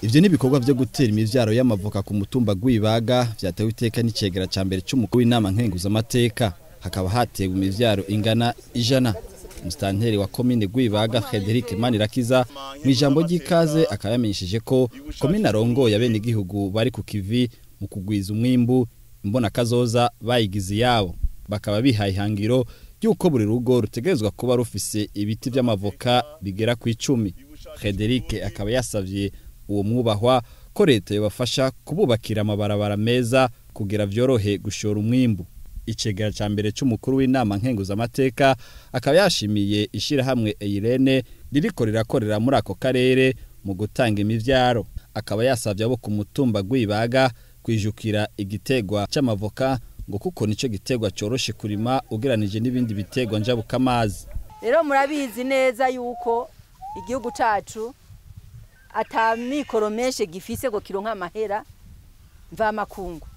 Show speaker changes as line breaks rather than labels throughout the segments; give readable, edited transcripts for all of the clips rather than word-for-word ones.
Ivyo ni ibikorwa vyo gutera imivyaro y'amavoka ku mutumba Rwibaga vyatewe iteka n'icegera ca mbere c'umukuru w'inama nkenguzamateka. Hakaba hatewe imivyaro ingana 100. Mustanteri wa komine Rwibaga Frederic Manirakiza mu ijambo ry'ikaze akaba yamenyesheje ko komine arongoye abenegihugu bari ku kivi mu kugwiza umwimbu, imbona kazoza bayigize iyabo, bakaba bihaye ihangiro ry'uko buri rugo rutegerezwa kuba rufise ibiti vy'amavoka bigera ku 10. Frederic akaba yasavye uwo mwubahwa ko leta yobafasha kububakira amabarabara meza kugira vyorohe gushora umwimbu. Icegera ca mbere c'umukuru w'inama nkenguzamateka akaba yashimiye ishirahamwe Eirene ririko rirakorera muri ako karere mu gutanga imivyaro. Akaba yasavye abo ku mutumba Rwibaga kwijukira igitegwa c'amavoka ngo kuko nico gitegwa coroshe kurima ugeranije n'ibindi bitegwa njabukamazi.
Rero murabizi neza yuko igihugu cacu ata mikoro menshi gifise ngo kironka amahera mvamakungu.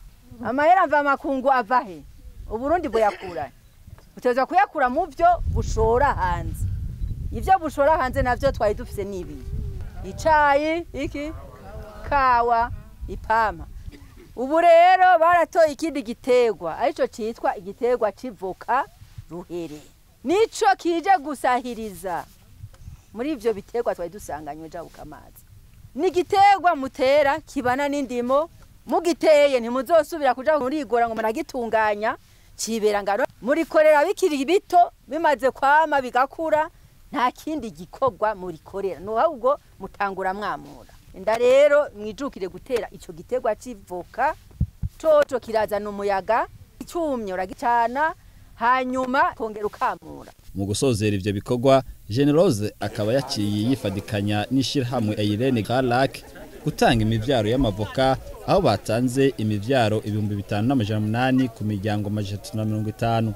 Amahera mvamakungu ava he? Uburundi buyakura. Buteza kuyakura mu byo bushora hanze. Ivyo bushora hanze navyo twari dufise nibi: icayi, iki, kawa, ipampa. Ubu rero baratoye ikindi gitegwa arico citwa igitegwa c'ivoka ruhere. Nico kije gusahiriza muri ivyo bitegwa twari dusanganywe njabukamazi. Ni igitegwa mutera kibana n'indimo, mugiteye ntimuzosubira kuja murigora ngo muragitunganya, cibera ngaro murikorera bikiri bito, bimaze kwama bigakura, nta kindi gikorwa murikorera, ahubwo mutangura mwamura. Inda rero mwijukire gutera ico gitegwa c'ivoka, coco kirazana umuyaga, icumye uragicana hanyuma kongera ukamura.
Mu gusozera ivyo bikorwa, Generose akaba yaciye yifadikanya n'ishirahamwe Eirene Galac gutanga imivyaro y'amavoka, aho batanze imivyaro 5800 ku miryango 350.